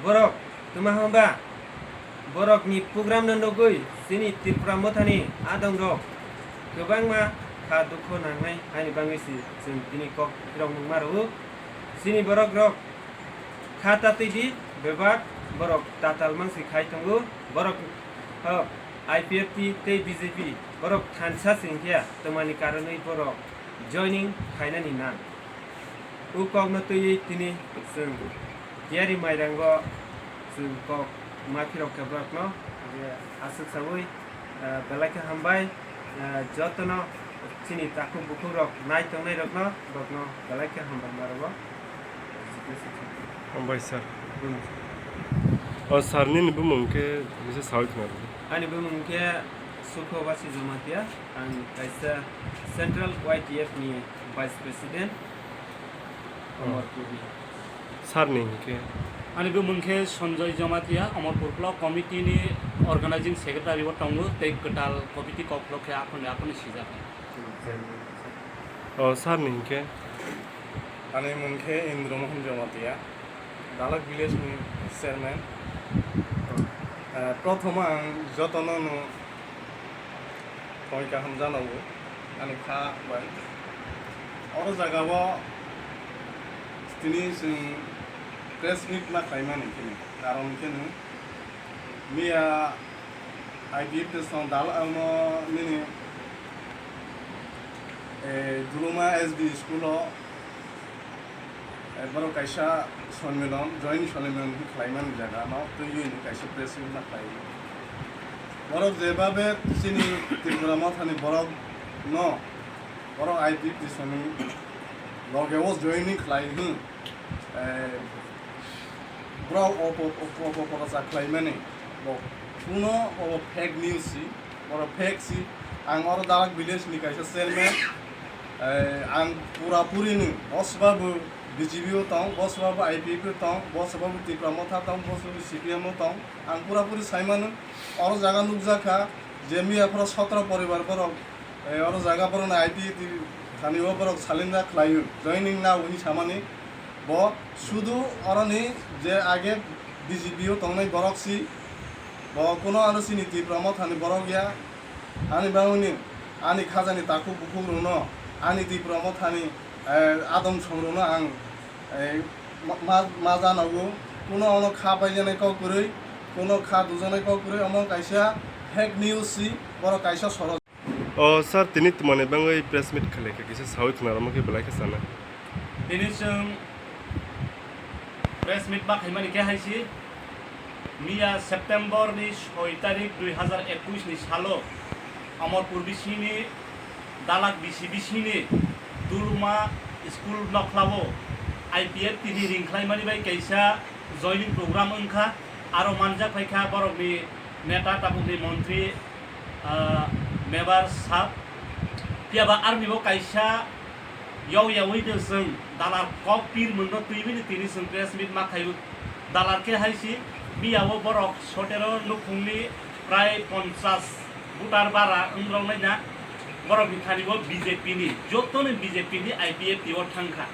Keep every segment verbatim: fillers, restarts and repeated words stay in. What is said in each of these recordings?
Borok twma hwnba borokni program no nugwi chini Tripura Mothani adongrok kwbangma kha dukhu nangnai, haini bagwi se chwng tini kok phirok nungma rwo. Chini borok rok kha tatwi di, bebak borok tatal mangsi khai tongo. Borok, oh, I P F T tei B J P borok thansa se wngkhe twmani karonwi borok joining khainani nang. O kokno twiwi tini chwng Tiyari Mairango chwng kok ma phirok khe borokno, je aswk saui, ah, belai khe hambai, ah, jotono chini takhuk bukhukrok nai tongnairokno, borokno belai khe hambai ma rwo. Hambai sir. Hmm. O sir, nini bumung khe bisa saui khna rwdi. Ani bumung khe Sukho Basi Jamatia, ang kaisa Central Y T F ni Vice President. Oh. Amarpurni. Sir ni hinkhe? Ani bumung khe Sanjoy Jamatia, Amarpur Block Committee ni Organizing Secretary o tongo, tei kwtal committee kokrok khe aphano aphano sijak. Oh, sir ni hinkhe? Ani mung khe Indra Mohan Jamatia, Dalak village ni chairman. Oh. Eh, prothom ang jotono no Thoi kaham jana o ani kha bai. Oro jaga o tini chwng press meet ma khlaimani khe ni karon khe no miya I P F T song dal amo nini, eh, Duluma S D school o Eh, borok kaisa sonmilon, joint sonmilon khlaimani jaga no twiwi no kaisa press release ma khlai. Borok jebabe chini Tripura Mothani borok no, borok I P F T soni loge o joining khlai hwn, eh, borok opo-, opo-, opo-, opoprochar khlaimani bo kuno obo fake news si. Borok fake si, ang oro Dalak village ni kaisa chairman, eh, ang pura puri ni, bosba bo B J P o tong, bosba bo I P F o tong, bosba bo Tipra Motha tong, bosba bo C P M o tong, ang pura puri sai mano, oro jaga nukjak kha, je miya phoro sotro poribar borok, eh, oro jaga borok ni I P F thani o borok salinda khlai o, joining na o hwnwi samani, bo sudu oro ni je age B J P o tongnai borok si, Bo kuno ano chini Tipra Mothani borok ya, ani bagwini ani khajani takhuk bukhuk rokno, ani Tipra Mothani, eh, adong song rokno ang, eh, ma, ma, ma janago. Kuno ono kha paijaknai kok kwrwi, kuno kha dujaknai kok kwrwi, omo kaisa fake news si, borok kaisa soro. O sir, tini twmani bagwi press meet khlaikha, kisa sawi khna rwma khe belai khe sana. Tini chwng press meet ma khaimani khe hai si, miya September ni soi tarik dui hazar ekush ni salo Amarpur bisingni Dalak bisi bisingni Duluma school nokhlao I P F T ni ring khlaimani bai kaisa joining program wngkha, aro manjak phaikha borokni neta tabukni montri, ah, member sab. Phiya ba army bo kaisa yau yaui de chwng dalar kok pir mungno twiwi ni tini chwng press meet ma khaio. Dalar khe hai si, miya o borok sotero nukhungni prai ponchas voter bara wng rok nai na. Borok ni thani bo B J P ni, joto ni B J P ni I P F T o thang kha,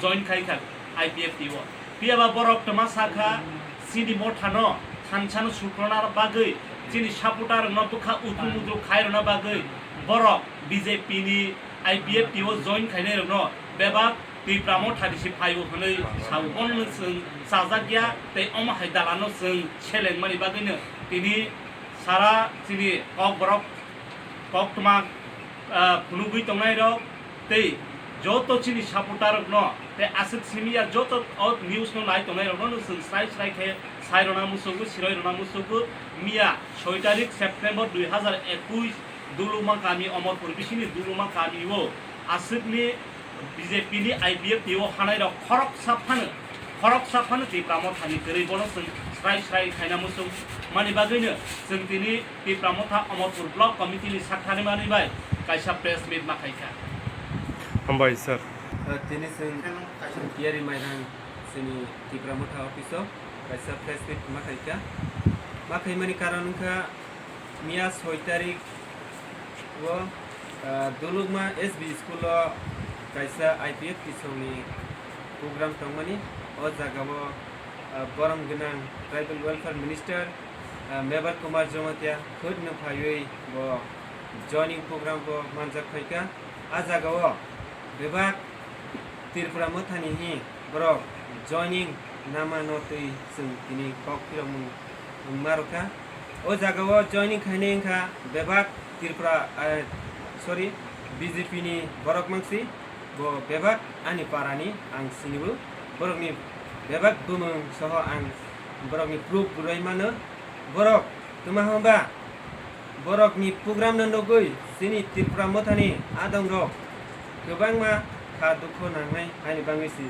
join khai kha I P F T o. Phiya ba borok twma sa kha, chini mothano thansa no sukrona bagwi, chini supporter no bwkha utru mutru khai rwna bagwi borok B J P ni I P F T o join khainai rokno bebak Tipra Motha ni si phai o hwnwi sao. Bono no chwng chajak ya tei omo hai dalano chwng seleng mani bagwi no tini sara chini Kokborok koktwma, ah, phunugwi tongnai rok tei joto chini supporter rokno tei aswk simi ya joto o news no nai tongnai rokno no chwng srai srai khe sai rwna muchungo, siroi rwna muchungo. Miya soi tarik September dui hazar ekush, Duluma kami, Omorpur bisingni Duluma kami o aswkni B J P ni I P F T o hanai rok khoroksa phano, khoroksa phano Tipra Mothani kwrwi bono chwng srai srai khaina muchung mani bagwino chwng tini Tipra Motha Omorpur Block Committee ni sakthani manwi bai kaisa press meet ma khaikha. Hambai sir. Uh, tini chwng Tiyari Mairang chini Tipra Motha office o kaisa press meet ma khaikha. Ma khaimani karon wngkha miya soi tarik o, ah, Dulukma S B school o kaisa I P F T songni program tongmani. O jaga o Ah, borom gwnang Tribal Welfare Minister, ah, Mebar Kumar Jamatia khwtwno phaiwi bo joining program bo manjak phaikha. A jagao bebak Tripura Mothani hi borok joining namano twi chwng tini kok phirokmung wngma rwkha. O jagao joining khainai wngkha bebak Tripura, ah, sorry, B J P ni borok mangsi. Bo bebak ani parani ang sinibo, borokni bebak bumung soho ang borokni proof rwui mano. Borok twma hwnba borokni program no nugui chini Tripura Mothani adongrok kwbangma kha dukhu nangnai, haini bangwi si.